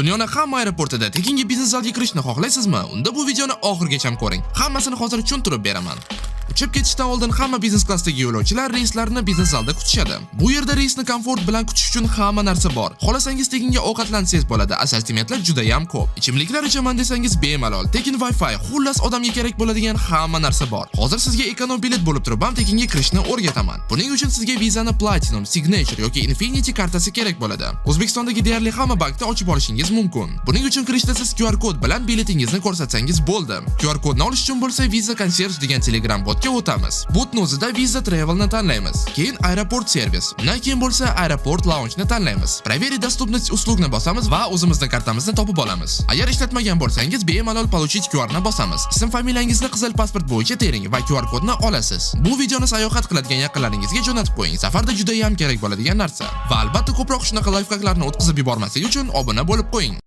Dunyoni hamma aeroportida tekinga biznes zalga kirishni xohlaysizmi? Unda bu videoni oxirigacha ko'ring. Hammasini hozir tushuntirib beraman. Uchib ketishdan oldin hamma biznes klassdagi yo'lovchilar reyslarni biznes zalda kutishadi. Bu yerda reysni komfort bilan kutish uchun hamma narsa bor. Xohlasangiz, tekinga ovqatlansangiz bo'ladi. Assortimentlar juda ham ko'p. Ichimliklar ichaman desangiz, bemalol. Tekin Wi-Fi, xullas, odamga kerak bo'ladigan hamma narsa bor. Hozir sizga ekonom bilet bo'lib turib ham tekinga kirishni o'rgataman. Buning uchun sizga Visa'ni Platinum, Signature yoki Infinity kartasi kerak bo'ladi. O'zbekistondagi deyarli hamma bankda ochib olishingiz mumkin. Buning uchun kirishda siz QR kod bilan biletingizni ko'rsatsangiz bo'ldi. QR kodni olish uchun bo'lsa, Visa Concierge degan Telegram botga o'tamiz. Botni o'zida Visa Travel'ni tanlaymiz. Keyin Aeroport Service. Undan keyin bo'lsa Aeroport Lounge'ni tanlaymiz. Проверить доступность услуг ni bosamiz va o'zimizni kartamizni topib olamiz. Agar ishlatmagan bo'lsangiz, bemalol "Получить QR" ni bosamiz. Ism familiyangizni qizil pasport bo'yicha tering va QR kodni olasiz. Bu videoni sayohat qiladigan yaqinlaringizga jo'natib qo'ying. Safarda juda ham kerak bo'ladigan narsa. Va albatta, ko'proq shunaqa лайфхак larni o'tkazib yubormaslik uchun obuna bo'lib qo'ying.